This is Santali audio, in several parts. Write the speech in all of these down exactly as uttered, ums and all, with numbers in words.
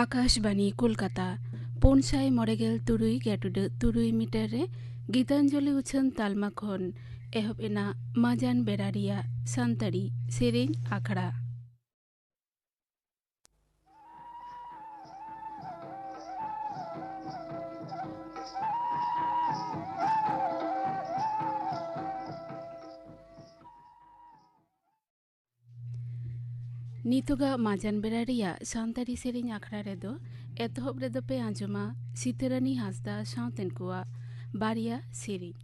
ᱟᱠᱟᱥᱵᱟᱱᱤ ᱠᱳᱞᱠᱟᱛᱟ, ᱯᱩᱱ ᱥᱟᱭ ᱢᱚᱬᱮ ᱜᱮᱞ ᱛᱩᱨᱩᱭ ᱜᱮᱴᱩᱰᱟᱹᱜ ᱛᱩᱨᱩᱭ ᱢᱤᱴᱟᱨ ᱨᱮ ᱜᱤᱛᱟᱧᱡᱚᱞᱤ ᱩᱪᱷᱟᱹᱱ ᱛᱟᱞᱢᱟ ᱠᱷᱚᱱ ᱮᱦᱚᱵ ᱮᱱᱟ ᱢᱟᱡᱟᱱ ᱵᱮᱲᱟ ᱨᱮᱭᱟᱜ ᱥᱟᱱᱛᱟᱲᱤ ᱥᱮᱨᱮᱧ ᱟᱠᱷᱲᱟ᱾ ᱱᱤᱛᱚᱜᱟᱜ ᱢᱟᱡᱟᱱ ᱵᱮᱲᱟ ᱨᱮᱭᱟᱜ ᱥᱟᱱᱛᱟᱲᱤ ᱥᱮᱨᱮᱧ ᱟᱠᱷᱲᱟ ᱨᱮᱫᱚ ᱮᱛᱚᱦᱚᱵ ᱨᱮᱫᱚ ᱯᱮ ᱟᱸᱡᱚᱢᱟ ᱥᱤᱛᱟᱹᱨᱟᱱᱤ ᱦᱟᱸᱥᱫᱟ ᱥᱟᱶᱛᱮᱱ ᱠᱚᱣᱟᱜ ᱵᱟᱨᱭᱟ ᱥᱮᱨᱮᱧ᱾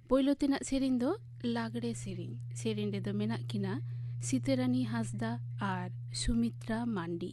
ᱯᱳᱭᱞᱳ ᱛᱮᱱᱟᱜ ᱥᱮᱨᱮᱧ ᱫᱚ ᱞᱟᱜᱽᱲᱮ ᱥᱮᱨᱮᱧ᱾ ᱥᱮᱨᱮᱧ ᱨᱮᱫᱚ ᱢᱮᱱᱟᱜ ᱠᱤᱱᱟ ᱥᱤᱛᱟᱹᱨᱟᱱᱤ ᱦᱟᱸᱥᱫᱟ ᱟᱨ ᱥᱩᱢᱤᱛᱨᱟ ᱢᱟᱱᱰᱤ᱾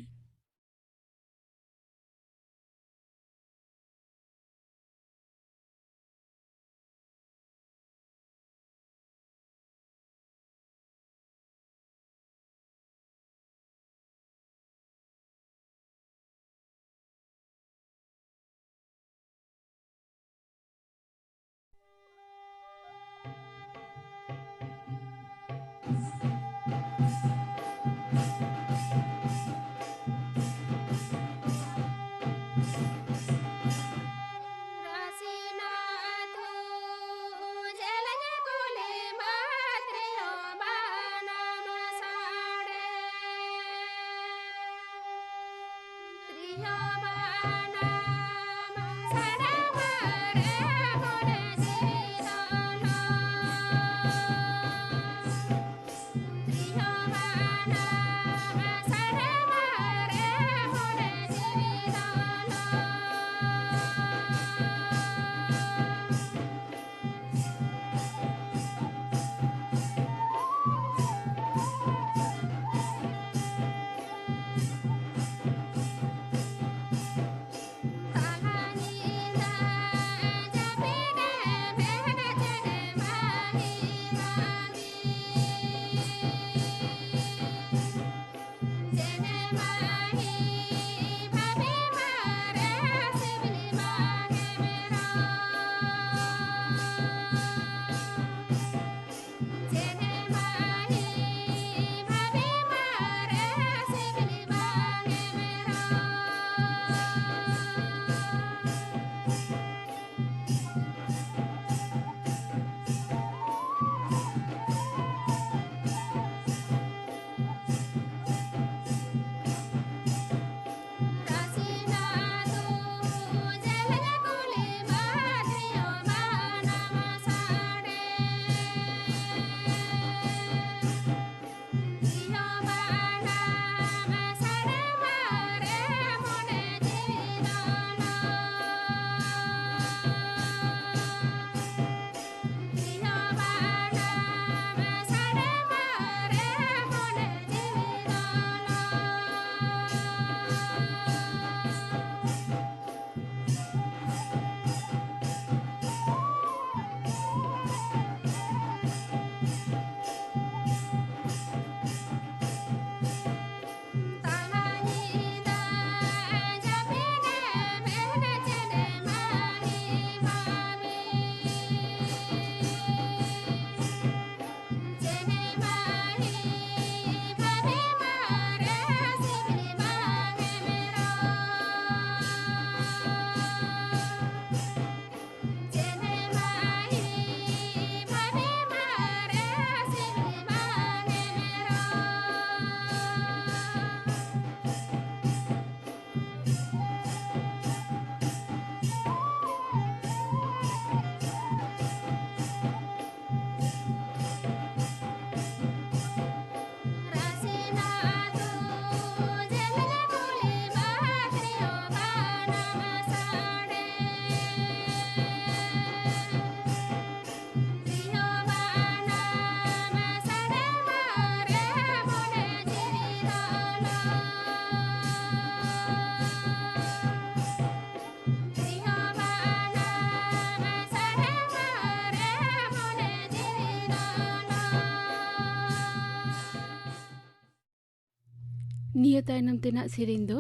ᱱᱤᱭᱟᱹ ᱛᱟᱭᱱᱚᱢ ᱛᱮᱱᱟᱜ ᱥᱮᱨᱮᱧ ᱫᱚ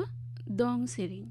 ᱫᱚᱝ ᱥᱮᱨᱮᱧ᱾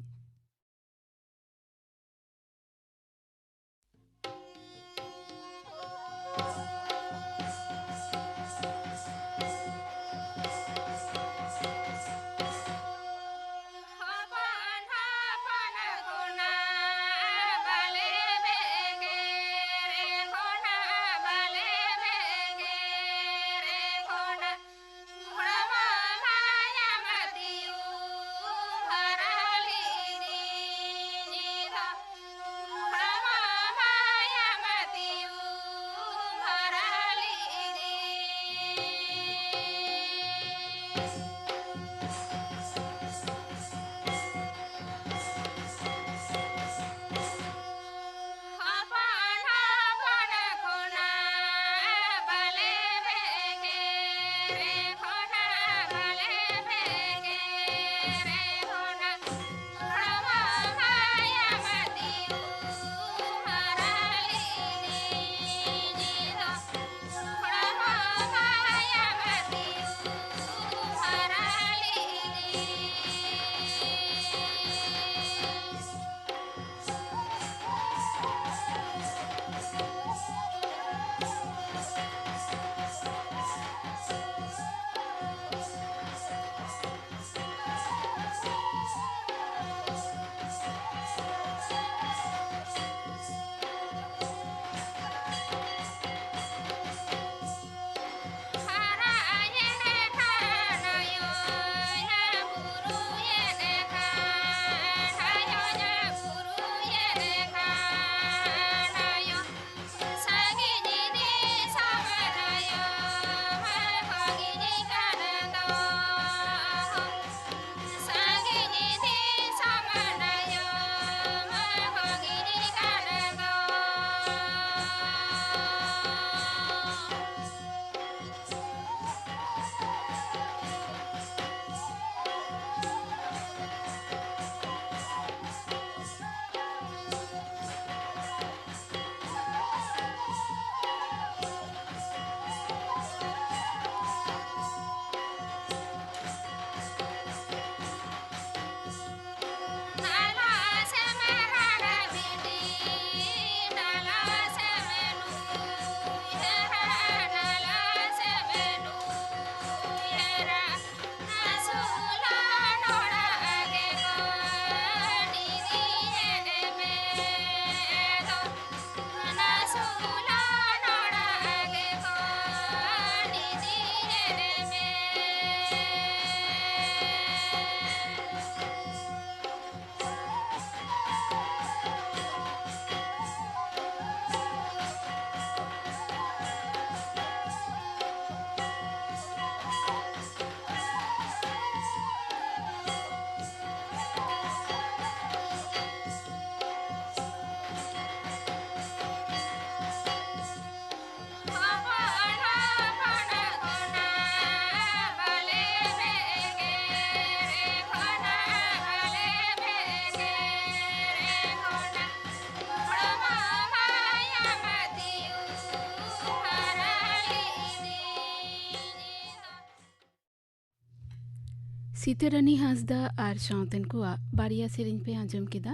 ᱛᱤᱛᱟᱹᱨᱟᱹᱱᱤ ᱦᱟᱸᱥᱫᱟ ᱟᱨ ᱥᱟᱶᱛᱮᱱ ᱠᱚᱣᱟᱜ ᱵᱟᱨᱭᱟ ᱥᱮᱨᱮᱧ ᱯᱮ ᱟᱸᱡᱚᱢ ᱠᱮᱫᱟ,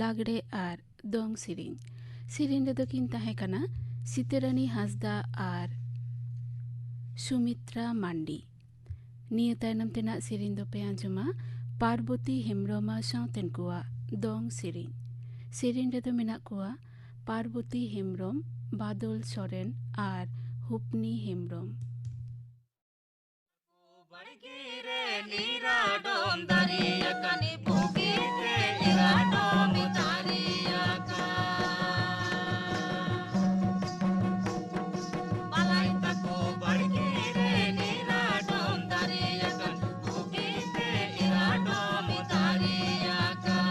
ᱞᱟᱜᱽᱲᱮ ᱟᱨ ᱫᱚᱝ ᱥᱮᱨᱮᱧ᱾ ᱥᱮᱨᱮᱧ ᱨᱮᱫᱚ ᱠᱤᱱ ᱛᱟᱦᱮᱸ ᱠᱟᱱᱟ ᱥᱤᱛᱟᱹᱨᱟᱹᱱᱤ ᱦᱟᱸᱥᱫᱟ ᱟᱨ ᱥᱩᱢᱤᱛᱨᱟ ᱢᱟᱱᱰᱤ᱾ ᱱᱤᱭᱟᱹ ᱛᱟᱭᱱᱚᱢ ᱛᱮᱱᱟᱜ ᱥᱮᱨᱮᱧ ᱫᱚᱯᱮ ᱟᱸᱡᱚᱢᱟ ᱯᱟᱨᱵᱚᱛᱤ ᱦᱮᱢᱵᱨᱚᱢ ᱟᱨ ᱥᱟᱶᱛᱮᱱ ᱠᱚᱣᱟᱜ ᱫᱚᱝ ᱥᱮᱨᱮᱧ᱾ ᱥᱮᱨᱮᱧ ᱨᱮᱫᱚ ᱢᱮᱱᱟᱜ ᱠᱚᱣᱟ ᱯᱟᱨᱵᱚᱛᱤ ᱦᱮᱢᱵᱨᱚᱢ, ᱵᱟᱫᱚᱞ ᱥᱚᱨᱮᱱ ᱟᱨ ᱦᱩᱯᱱᱤ ᱦᱮᱢᱵᱨᱚᱢ᱾ ᱵᱟᱲᱜᱮ ᱨᱮ ᱱᱤᱨᱟᱰᱚᱢ ᱫᱟᱨᱮ ᱟᱠᱟᱱ, ᱵᱩᱜᱤ ᱛᱮ ᱱᱤᱨᱟᱰᱚᱢ ᱫᱟᱨᱮ ᱟᱠᱟᱱ᱾ ᱵᱟᱞᱟᱭ ᱛᱟᱠᱚ ᱵᱟᱲᱜᱮ ᱨᱮ ᱱᱤᱨᱟᱰᱚᱢ ᱫᱟᱨᱮ ᱟᱠᱟᱱ, ᱵᱩᱜᱤ ᱛᱮ ᱱᱤᱨᱟᱰᱚᱢ ᱫᱟᱨᱮ ᱟᱠᱟᱱ᱾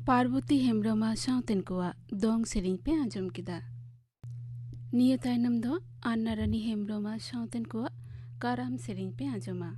ᱯᱟᱨᱵᱚᱛᱤ ᱦᱮᱢᱵᱽᱨᱚᱢ ᱟᱨ ᱥᱟᱶᱛᱮᱱ ᱠᱚᱣᱟᱜ ᱫᱚᱝ ᱥᱮᱨᱮᱧ ᱯᱮ ᱟᱸᱡᱚᱢ ᱠᱮᱫᱟ᱾ ᱱᱤᱭᱟᱹ ᱛᱟᱭᱱᱚᱢ ᱫᱚ ᱟᱱᱱᱟ ᱨᱟᱱᱤ ᱦᱮᱢᱵᱽᱨᱚᱢ ᱟᱨ ᱥᱟᱶᱛᱮᱱ ᱠᱚᱣᱟᱜ ᱠᱟᱨᱟᱢ ᱥᱮᱨᱮᱧ ᱯᱮ ᱟᱸᱡᱚᱢᱟ᱾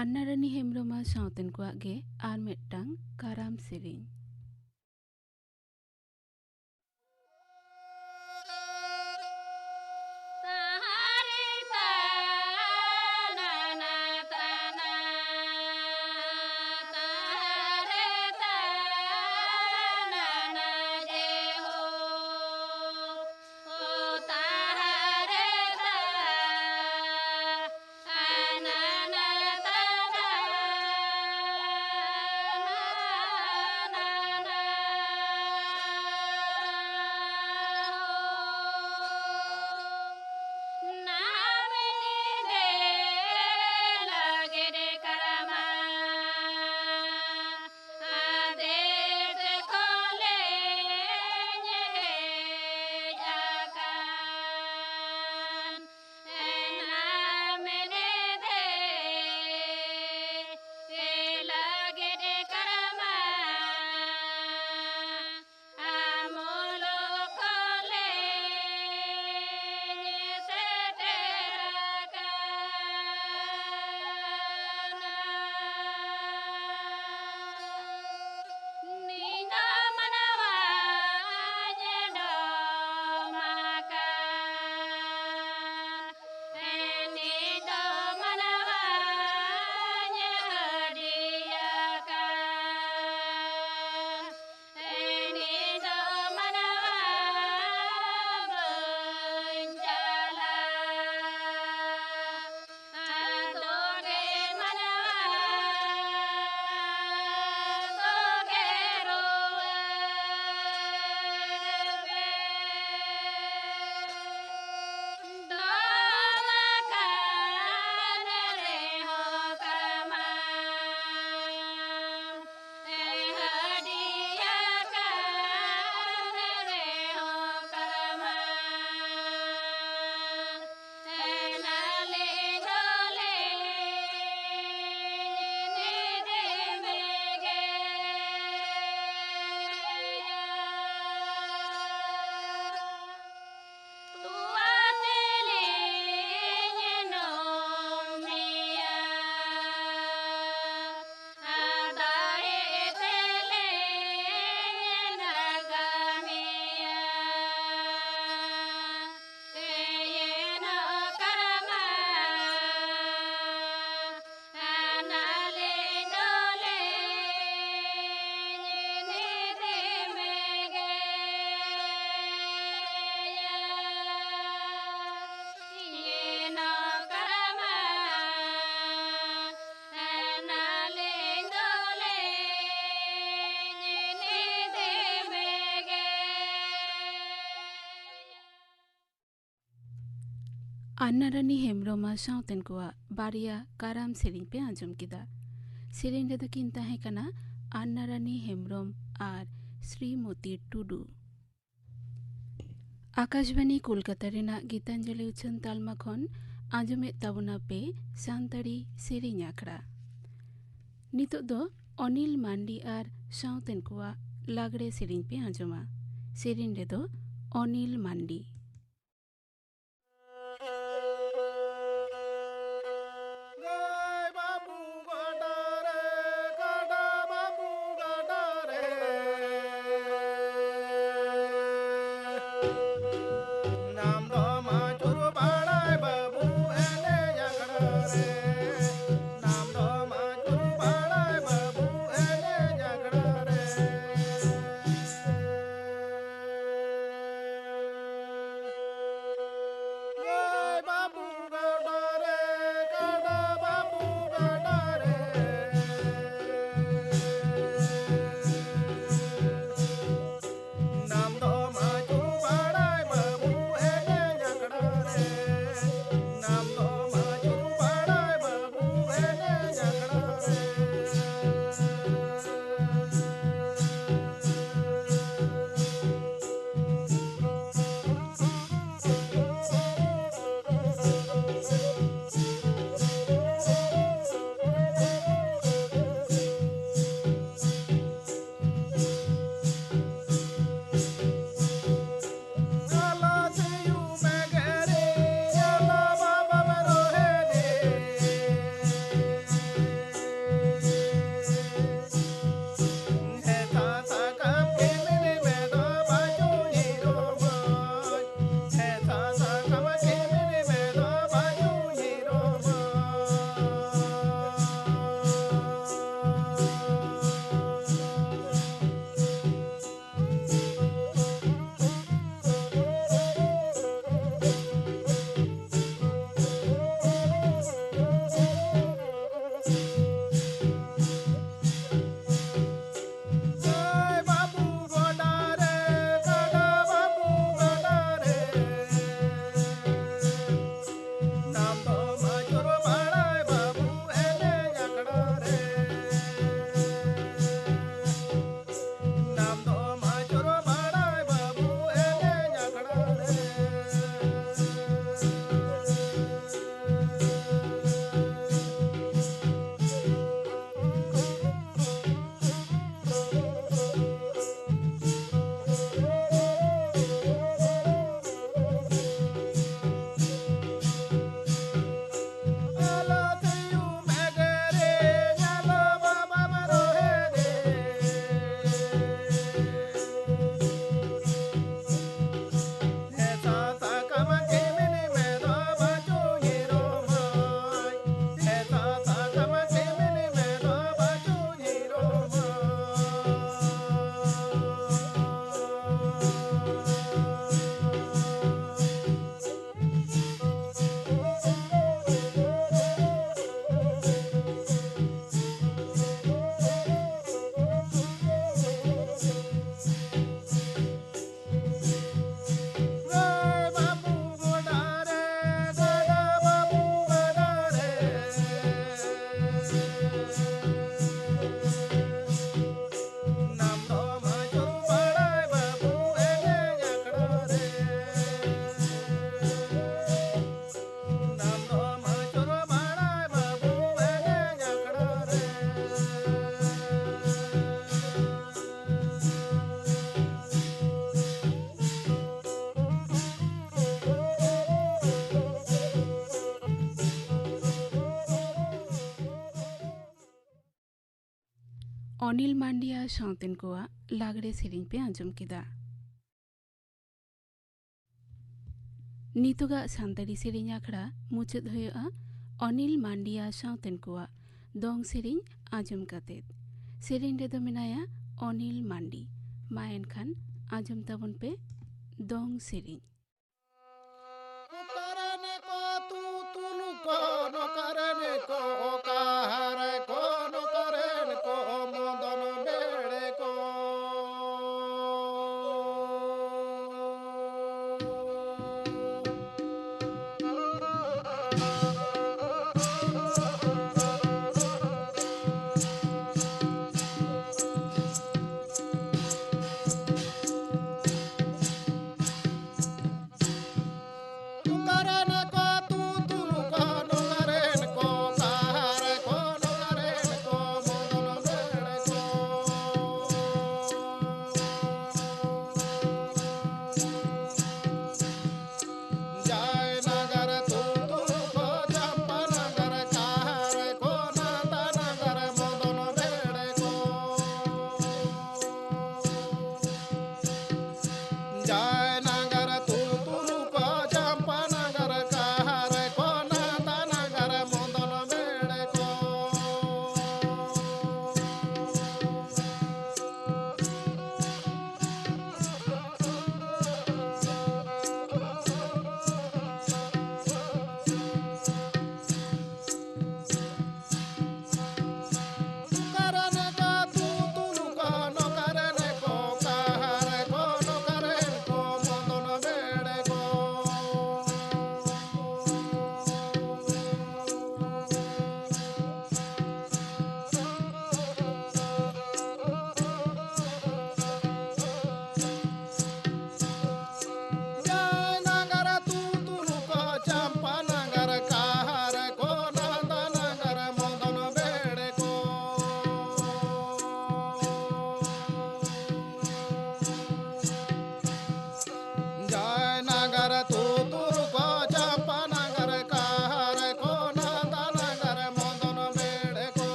ᱟᱱᱱᱟᱨᱟᱱᱤ ᱦᱮᱢᱵᱨᱚᱢᱟᱜ ᱥᱟᱶᱛᱮᱱ ᱠᱚᱣᱟᱜ ᱜᱮ ᱟᱨ ᱢᱤᱫᱴᱟᱝ ᱠᱟᱨᱟᱢ ᱥᱮᱨᱮᱧ᱾ ᱟᱱᱱᱟᱨᱟᱱᱤ ᱦᱮᱢᱵᱽᱨᱚᱢ ᱟᱨ ᱥᱟᱶᱛᱮᱱ ᱠᱚᱣᱟᱜ ᱵᱟᱨᱭᱟ ᱠᱟᱨᱟᱢ ᱥᱮᱨᱮᱧ ᱯᱮ ᱟᱸᱡᱚᱢ ᱠᱮᱫᱟ᱾ ᱥᱮᱨᱮᱧ ᱨᱮᱫᱚ ᱠᱤᱱ ᱛᱟᱦᱮᱸ ᱠᱟᱱᱟ ᱟᱱᱱᱟᱨᱟᱱᱤ ᱦᱮᱢᱵᱽᱨᱚᱢ ᱟᱨ ᱥᱨᱤᱢᱚᱛᱤ ᱴᱩᱰᱩ᱾ ᱟᱠᱟᱥᱵᱟᱱᱤ ᱠᱳᱞᱠᱟᱛᱟ ᱨᱮᱱᱟᱜ ᱜᱤᱛᱟᱧᱡᱚᱞᱤ ᱩᱪᱷᱟᱹᱱ ᱛᱟᱞᱢᱟ ᱠᱷᱚᱱ ᱟᱸᱡᱚᱢᱮᱫ ᱛᱟᱵᱚᱱᱟ ᱯᱮ ᱥᱟᱱᱛᱟᱲᱤ ᱥᱮᱨᱮᱧ ᱟᱠᱷᱲᱟ᱾ ᱱᱤᱛᱚᱜ ᱫᱚ ᱚᱱᱤᱞ ᱢᱟᱱᱰᱤ ᱟᱨ ᱥᱟᱶᱛᱮᱱ ᱠᱚᱣᱟᱜ ᱞᱟᱜᱽᱲᱮ ᱥᱮᱨᱮᱧ ᱯᱮ ᱟᱸᱡᱚᱢᱟ᱾ ᱥᱮᱨᱮᱧ ᱨᱮᱫᱚ ᱚᱱᱤᱞ ᱢᱟᱱᱰᱤ᱾ ᱚᱱᱤᱞ ᱢᱟᱱᱰᱤᱭᱟ ᱥᱟᱶᱛᱮᱱ ᱠᱚᱣᱟᱜ ᱞᱟᱜᱽᱲᱮ ᱥᱮᱨᱮᱧ ᱯᱮ ᱟᱸᱡᱚᱢ ᱠᱮᱫᱟ᱾ ᱱᱤᱛᱚᱜᱟᱜ ᱥᱟᱱᱛᱟᱲᱤ ᱥᱮᱨᱮᱧ ᱟᱠᱷᱲᱟ ᱢᱩᱪᱟᱹᱫ ᱦᱩᱭᱩᱜᱼᱟ ᱚᱱᱤᱞ ᱢᱟᱱᱰᱤᱭᱟ ᱥᱟᱶᱛᱮᱱ ᱠᱚᱣᱟᱜ ᱫᱚᱝ ᱥᱮᱨᱮᱧ ᱟᱸᱡᱚᱢ ᱠᱟᱛᱮ᱾ ᱥᱮᱨᱮᱧ ᱨᱮᱫᱚ ᱢᱮᱱᱟᱭᱟ ᱚᱱᱤᱞ ᱢᱟᱱᱰᱤ᱾ ᱢᱟ ᱮᱱᱠᱷᱟᱱ ᱟᱸᱡᱚᱢ ᱛᱟᱵᱚᱱ ᱯᱮ ᱫᱚᱝ ᱥᱮᱨᱮᱧ᱾ ᱚᱠᱟᱨᱮᱱ ᱠᱚ ᱛᱩᱛᱩᱞ ᱠᱚ, ᱱᱚᱠᱟᱨᱮᱱ ᱠᱚ ᱚᱠᱟᱨᱮ ᱠᱚ, ᱱᱚᱠᱟᱨᱮᱱ ᱠᱚ ᱢᱚᱫᱚᱱ ᱵᱮᱲᱮ ᱠᱚ᱾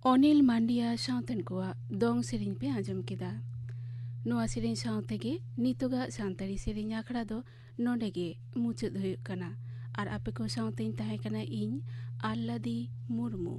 ᱚᱱᱤᱞ ᱢᱟᱱᱰᱤᱭᱟ ᱥᱟᱶᱛᱮᱱ ᱠᱚᱣᱟᱜ ᱫᱚᱝ ᱥᱮᱨᱮᱧ ᱯᱮ ᱟᱸᱡᱚᱢ ᱠᱮᱫᱟ᱾ ᱱᱚᱣᱟ ᱥᱮᱨᱮᱧ ᱥᱟᱶ ᱛᱮᱜᱮ ᱱᱤᱛᱚᱜᱟᱜ ᱥᱟᱱᱛᱟᱲᱤ ᱥᱮᱨᱮᱧ ᱟᱠᱷᱲᱟ ᱫᱚ ᱱᱚᱰᱮ ᱜᱮ ᱢᱩᱪᱟᱹᱫ ᱦᱩᱭᱩᱜ ᱠᱟᱱᱟ᱾ ᱟᱨ ᱟᱯᱮ ᱠᱚ ᱥᱟᱶᱛᱮᱧ ᱛᱟᱦᱮᱸ ᱠᱟᱱᱟ ᱤᱧ, ᱟᱞᱞᱟᱫᱤ ᱢᱩᱨᱢᱩ᱾